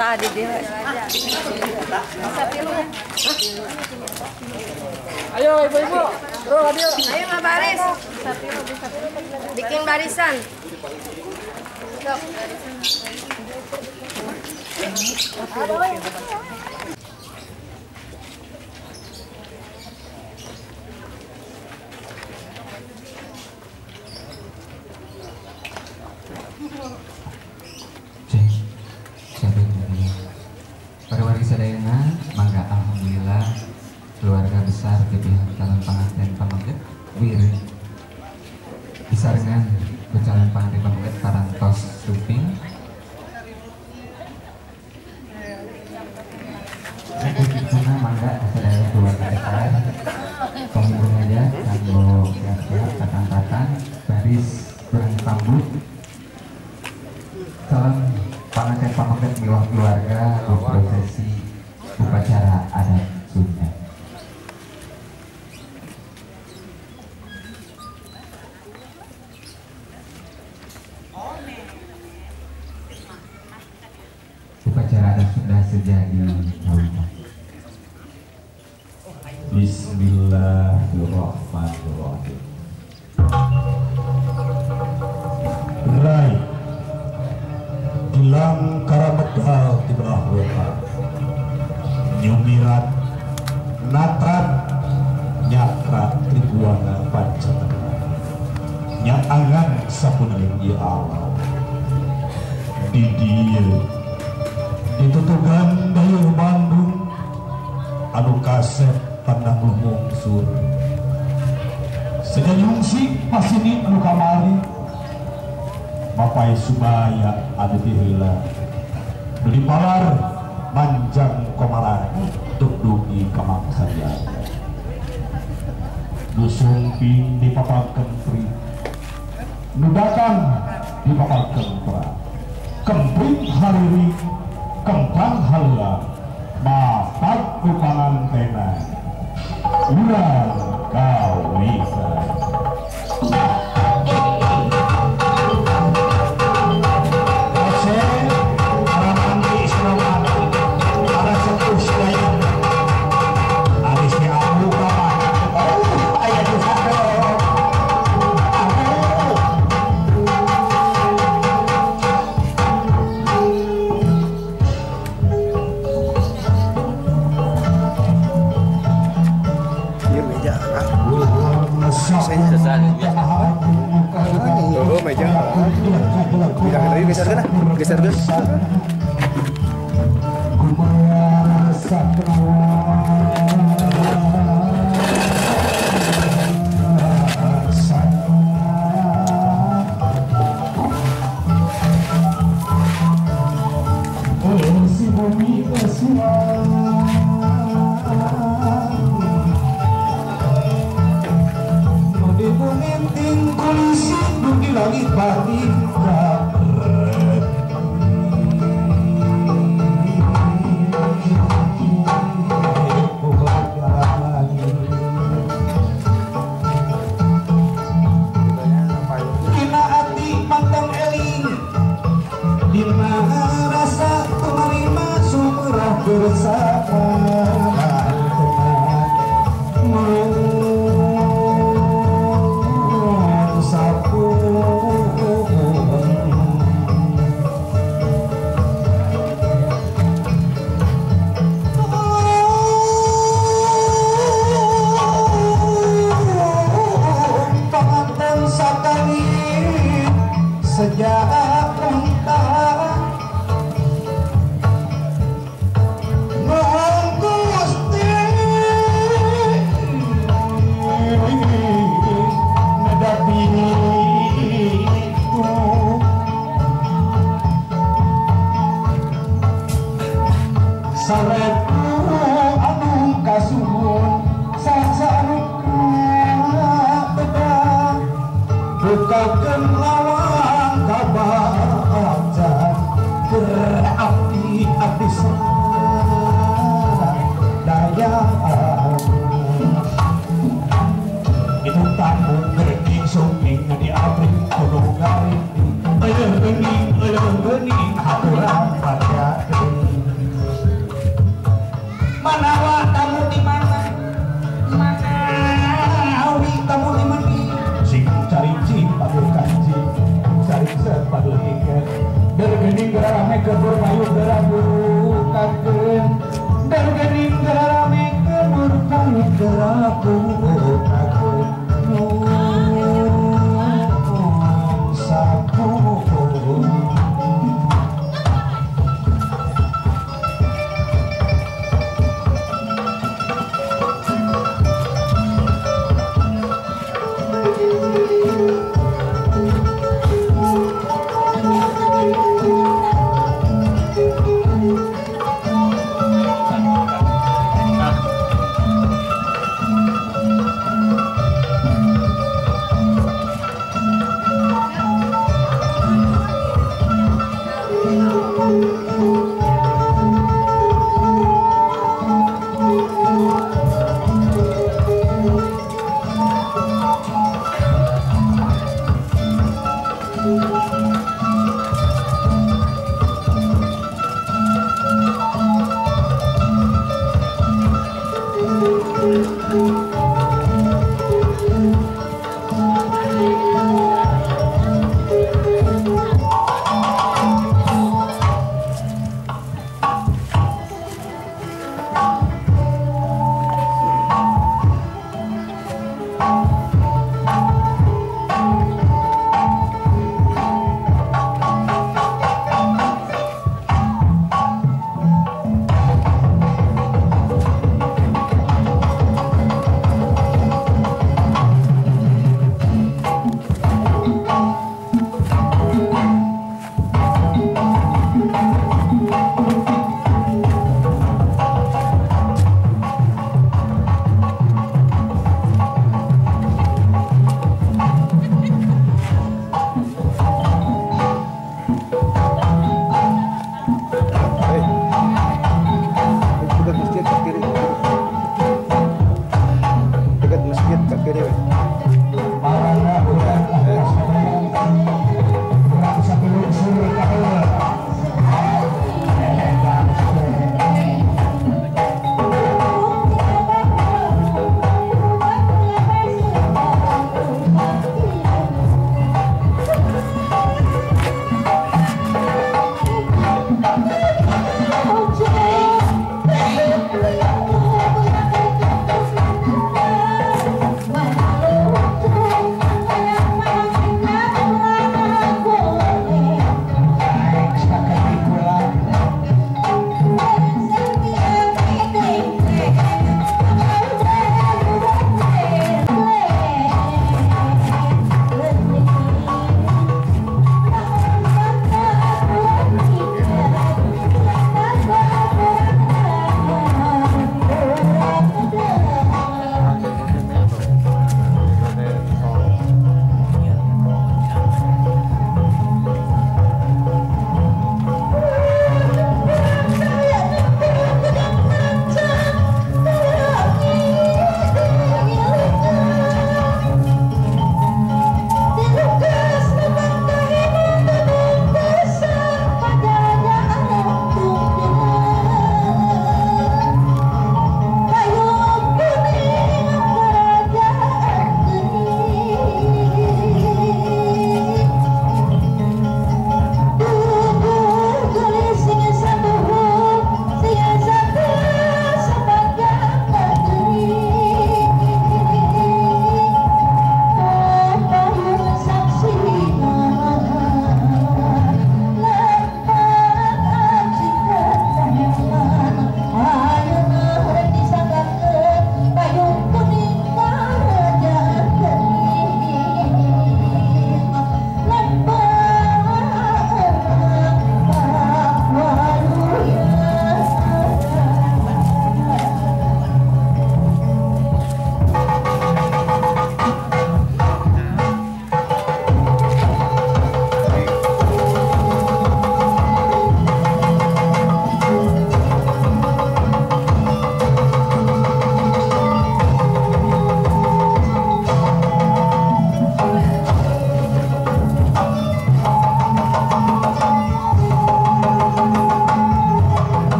Tadi dia. Ayo ibu-ibu, bro hadir. Ayo nggak baris. Bikin barisan. Stop. Sadayana, mangga alhamdulillah keluarga besar di pihak calon pengantin pamengket wir disarengan ku calon pengantin pamengket parantos suping Kuna mangga sadaya keluarga besar penghubung aja kanggo siap-siap tatang-tatang baris kurang sambut calon pengantin pamengket miwah keluarga prosesi upacara adat Sunda. Upacara adat Sunda sejadi kawitan. Bismillahirrahmanirrahim. Rai Gilang karamedal di belah wetan nyumirat natrat nyakra triguana pancatengah nyaangan sapunaling di alam di dieu ditutugan dayeuh Bandung anu kasep panangguh mungsur seja nyungsi pasini anu kamari Bapai Subaya anu diheula nu dipalar manjang komalar tuk dugi ka mangsaya nu sumping di papal kempri nu datang di papal kempra kempring hariri kemprang halula mapak ku pangantena urang kawisan. Geser geser. Itu tamu gerking sumping di abri kudu garing. kebur payu gerabukakeun dan gening gerarame kebur payu gerabukakeun sampun.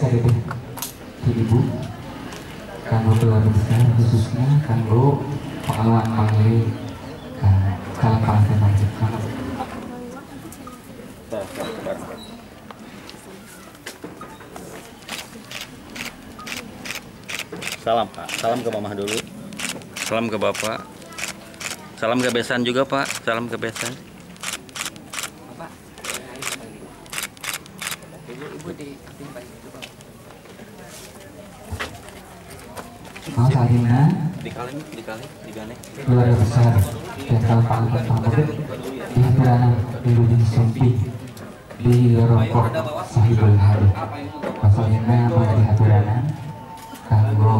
sadede ti ibu kanggo keluarga besar khususnya kanggo pengaluan mangli calon pengantin pamengkep. Salam Pak, salam ke mamah dulu. Salam ke bapak. Salam ke besan juga Pak, salam ke besan. Bapak, ibu di mau saatnya keluarga besar dan calon pengantin pamengkep di haturanan wilujeng sumping di rongkok sahibul hari. Masalahnya mangga di haturanan kanggo